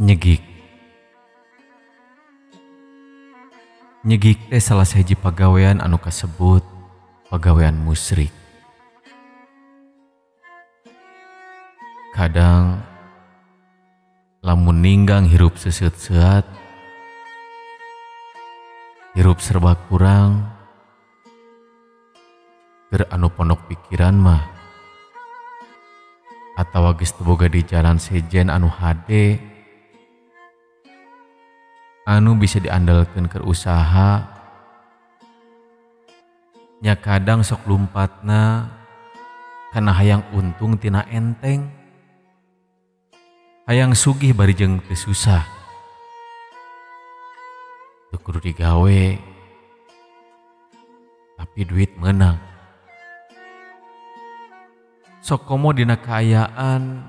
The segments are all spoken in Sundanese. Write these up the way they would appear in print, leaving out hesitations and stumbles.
Nyegik. Nyegik teh salah sahiji pagawean anu kasebut pagawean musyrik. Kadang lamun ninggang hirup seuseut-seuat, hirup serba kurang, keur anu pondok pikiran mah atawa geus teu boga di jalan sejen anu hade anu bisa diandalkeun keur usaha, nya kadang sok lumpatna kana hayang untung tina enteng, hayang sugih bari jeung teu susah, teu kudu digawe tapi duit meunang. Sok komo dina kaayaan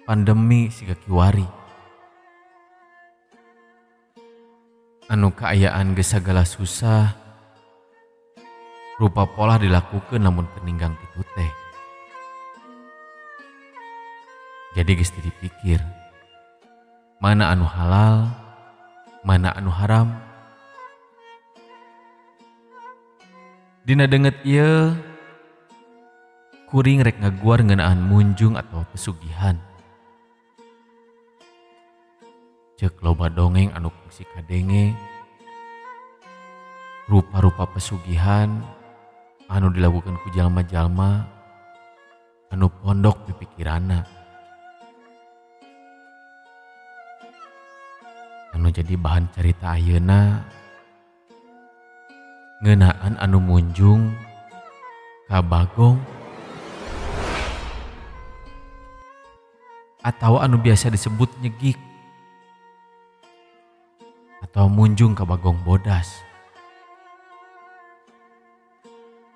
pandemi siga kiwari anu kaayaan geus sagala susah, rupa pola dilakukeun lamun peninggang kitu teh. Jadi geus teu dipikir mana anu halal, mana anu haram. Dina denget ieu kuring rek ngaguar ngeunaan munjung atau pesugihan. Ceuk loba dongeng anu kungsi kadenge, rupa-rupa pesugihan anu dilakukan ku jalma-jalma anu pondok pipikiranna, anu jadi bahan carita ayeuna ngeunaan anu munjung ka bagong atau anu biasa disebut nyegik atau munjung ka bagong bodas.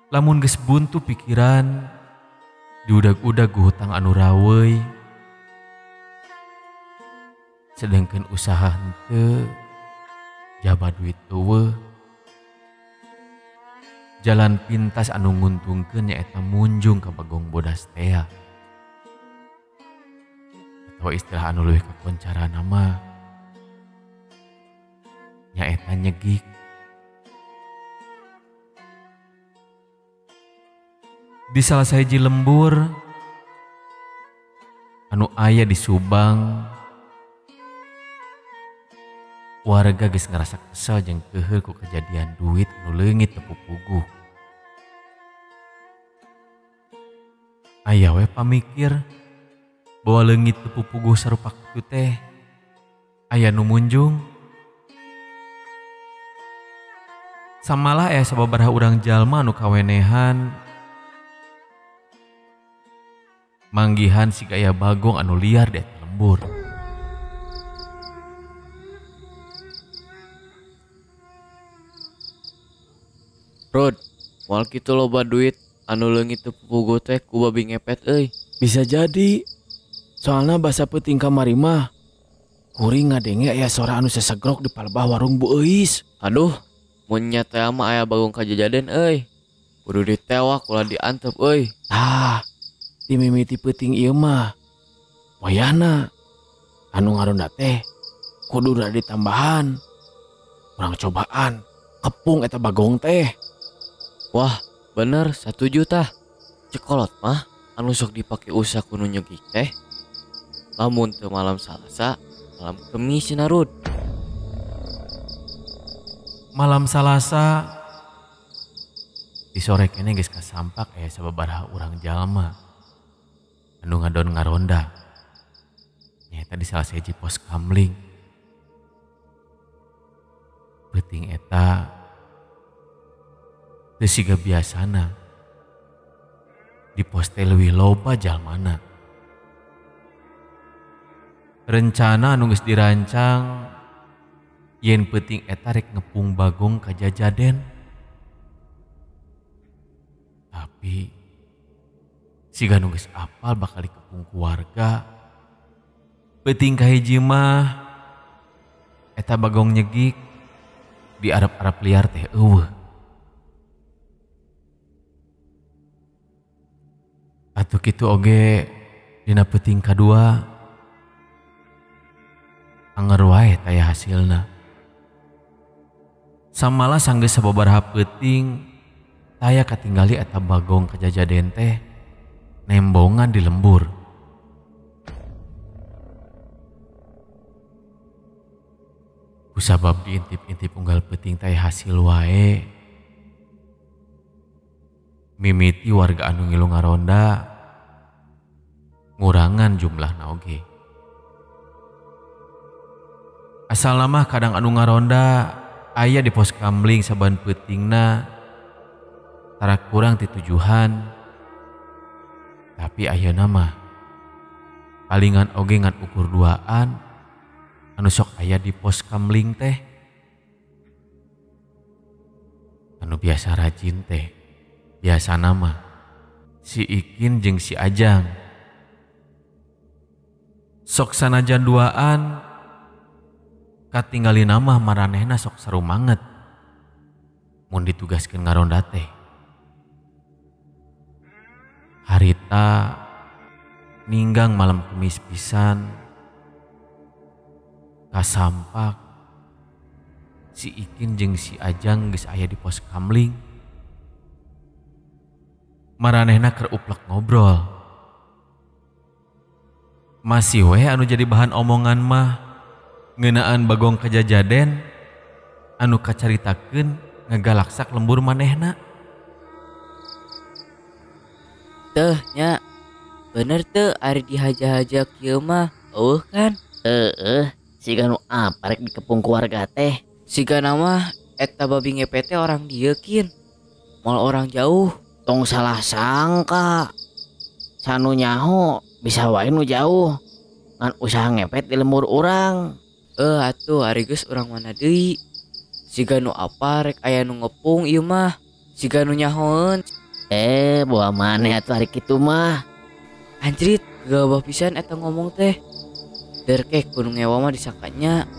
Lamun geus buntu pikiran, diudag-udag ku hutang anu raweuy, sedengkeun usaha henteu, jaba duit eueuh, jalan pintas anu nguntungkeun nyaeta munjung ka bagong bodas tea. Atau istilah anu leuwih kakoncarana mah nyaeta nyegik. Di salah sahiji lembur anu aya di Subang, warga geus ngarasa kesel jeung keuheul ku kejadian duit anu leungit teu pupuguh. Aya we pamikir bahwa leungit teu pupuguh sarupa kitu teh aya nu munjung. Samalah aya sababaraha urang jalma anu kawenehan manggihan siga aya bagong anu liar di eta lembur. Rod, moal kitu loba duit anu leungit teu pupuguh teh ku babi ngepet euy. Bisa jadi. Soalna basa peuting kamari mah kuring ngadenge aya sora anu sesegrok di palebah warung Bu Euis. Aduh, mun nya teh mah aya bagong kajajaden euy. Kudu ditewak ulah diantep euy. Tah, dimimiti peuting ieu mah wayahna anu ngaronda teh kudu rada ditambahan. Urang cobaan kepung eta bagong teh. Wah, bener satuju tah. Cekolot mah anu sok dipake usaha kudu nyegik teh. Lamun teu malam Salasa, malam Kemis cenah Rud. Malam Salasa di sore kene geus kasampak aya sababaraha urang jalma anu ngadon ngaronda nyaeta di salah sahiji pos kamling. Peuting eta teu siga biasana, di pos teh leuwih loba jalmana. Rencana anu geus dirancang yen peuting eta rek ngepung bagong ka jajaden, tapi siga nu geus apal bakal dikepung ku warga. Peuting kahiji mah eta bagong nyegik di Arab-Arab liar teh eueuh. Atuh kitu oge dina peuting kadua Anger wae taya hasilna. Samalah sanggeus sababaraha peuting taya katinggali eta bagong kajajaden teh nembongan di lembur. Kusabab diintip-intip unggal peuting taya hasil wae. Mimiti warga anu ngilu ngaronda ngurangan jumlahna oge. Asalna mah kadang anu ngaronda aya di pos kamling saban peutingna tara kurang ti tujuhan. Tapi ayeuna mah palingan oge ngan ukur duaan anu sok aya di pos kamling teh. Anu biasa rajin teh biasana mah si Ikin jeung si Ajang. Sok sanajan duaan katinggali mah maranehna sok sarumanget mun ditugaskeun ngaronda teh. Harita ninggang malam Kemis pisan kasampak si Ikin jeung si Ajang geus aya di pos kamling. Maranehna keur uplek ngobrol. Masih weh anu jadi bahan omongan mah ngeunaan bagong kajajaden anu kacaritakeun ngagalaksak lembur manehna. Teh nya bener teu ari dihaja-haja kieu mah eueuh kan? Heeh, siga nu apa rek dikepung ku warga teh. Sigana mah eta babi ngepet teh orang dieu kin. Moal orang jauh. Tong salah sangka. Sanu nyaho bisa wae nu jauh ngan usaha ngepet di lembur urang. Atuh ari geus urang mana deui. Siga nu apa rek aya nu ngepung ieu mah. Siga nu nyahoeun. Bawa maneh atuh ari kitu mah. Anjrit, gabah pisan eta ngomong teh. Derkeh kudu ngewa mah disangkanya.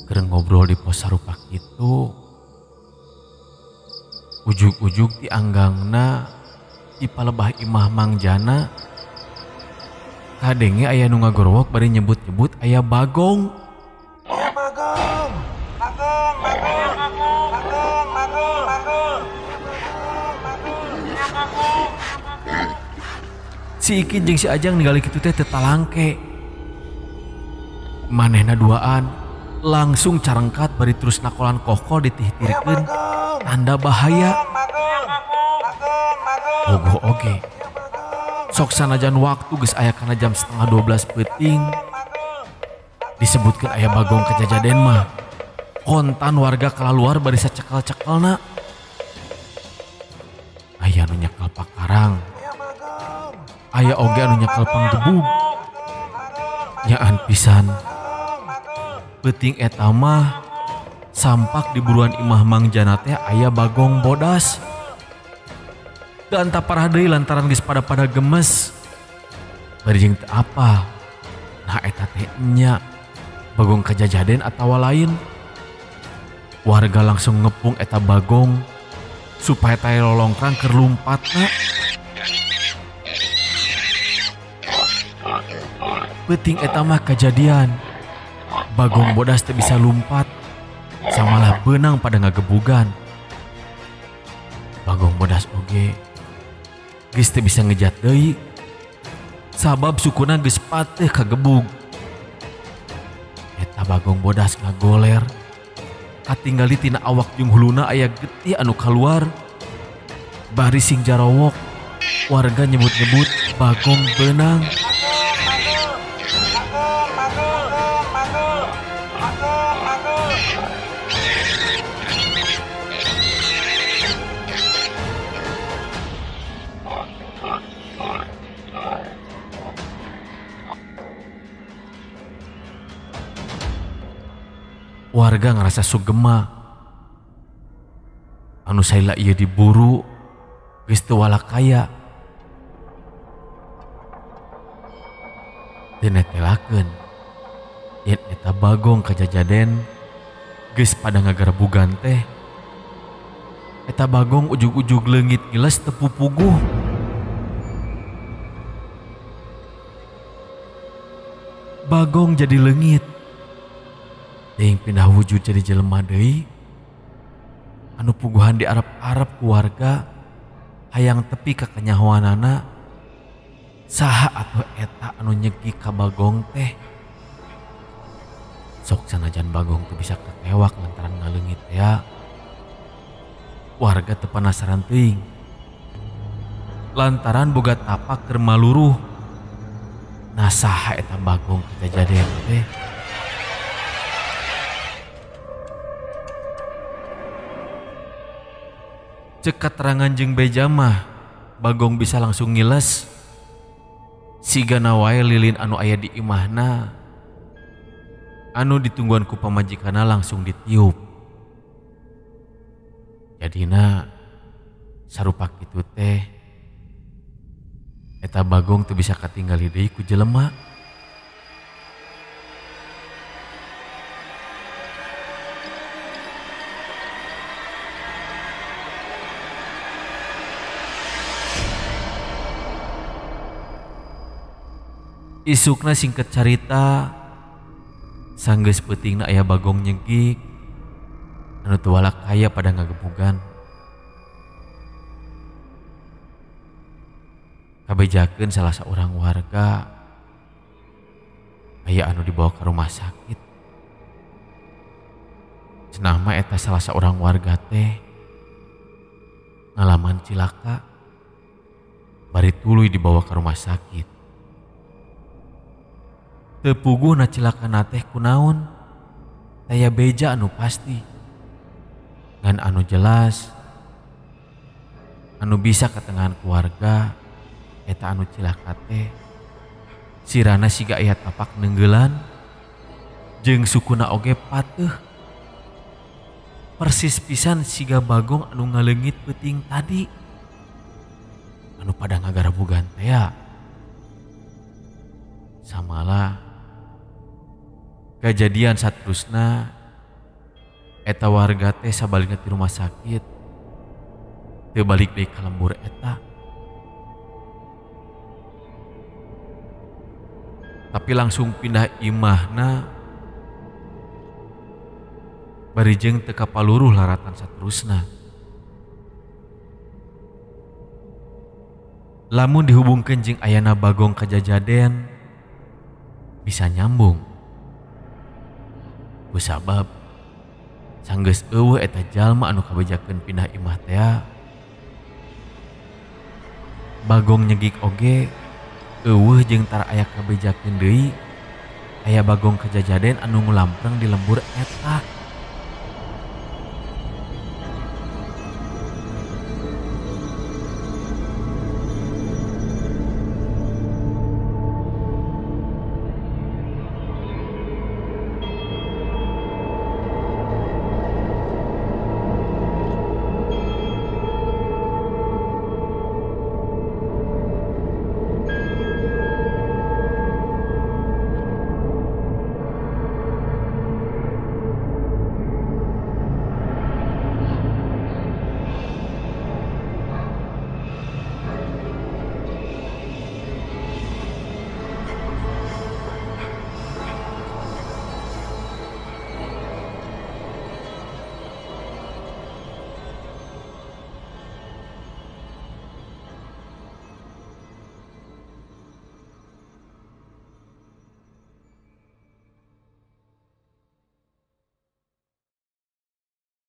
Keur ngobrol di pos sarupa kitu, ujug-ujug ti anggangna di palebah imah Mang Jana kadenge aya nu ngagorowok bari nyebut-nyebut aya bagong. Aya bagong. Bagong, bagong, bagong, bagong, bagong. Si Ikin jeung si Ajang ningali kitu teh teu talangke. Manehna duaan langsung carengkat bari terus nakolan kokol ditihtirkeun tanda bahaya. Bogoh oge. Sok sanajan waktu geus aya kana jam 11:30 peuting disebutkeun aya bagong kajajaden mah. Kontan warga kalaluar bari sacekel-cekelna. Aya anu nyekel pakarang. Aya oge anu nyekel panggebug. Nyaan pisan. Peuting eta mah sampak di buruan imah Mang Jana teh aya bagong bodas. Dan tak parah deui lantaran geus pada-pada gemes. Bari jeung teu apal. Nah eta teh nya bagong kajajaden atawa lain. Warga langsung ngepung eta bagong supaya teh lolongkrang keur lumpatna. Peuting eta mah kajadian. Bagong bodas teu bisa lumpat, samalah beunang pada ngagebugan. Bagong bodas oge geus teu bisa ngejat deui, sabab sukuna geus pateuh kagebug. Eta bagong bodas ngagoler, katinggali tina awak jeung huluna aya getih anu kaluar. Bari sing jarowok, warga nyebut-nyebut bagong beunang. Warga ngerasa sugema. Anu saila ieu diburu geus teu walakaya. Teu netelakeun yen eta bagong kajajaden geus pada ngagarbugan teh. Eta bagong ujug-ujug leungit ngiles teu pupuguh. Bagong jadi leungit. Teuing pindah wujud jadi jelema deui. Anu puguhan di Arab-Arab ku warga hayang tepi ka kanyahoanana. Saha atuh eta anu nyegi ka Bagong teh? Sok sanajan Bagong teu bisa katewak lantaran ngaleungit tea. Warga teu penasaran teuing. Lantaran boga tapak keur maluruh. Nah saha eta Bagong kajajaden teh? Cek katerangan jeung beja mah Bagong bisa langsung ngiles. Sigana wae lilin anu aya di imahna anu ditungguan ku pamajikanna langsung ditiup. Jadina sarupa kitu teh eta Bagong teu bisa katinggali deui ku jelema. Isukna singkat carita sanggeus peutingna aya Bagong nyegik anu teu walakaya pada ngagebugan. Kabejakeun salah seorang warga aya anu dibawa ke rumah sakit. Cenah mah eta salah seorang warga teh ngalaman cilaka bari tuluy dibawa ke rumah sakit. Teu puguhna cilakana teh kunaon, taya beja anu pasti ngan anu jelas anu bisa katengahan keluarga eta anu cilaka teh sirana siga aya tapak neunggelan jeung sukuna oge pateuh persis pisan siga Bagong anu ngaleungit peuting tadi anu pada ngagarabugan tea. Samalah kejadian saterusna eta warga teh sabalikna ti rumah sakit teu balik deui ka lembur eta. Tapi langsung pindah imahna bari jeung teu kapaluruh laratan saterusna. Lamun dihubungkeun jeung ayana Bagong kajajaden bisa nyambung. Kusabab sanggeus eueuh eta jalma anu kabejakeun pindah imah tea, Bagong nyegik oge eueuh jeung tara aya kabejakeun deui aya Bagong kajajaden anu ngulampreng di lembur eta.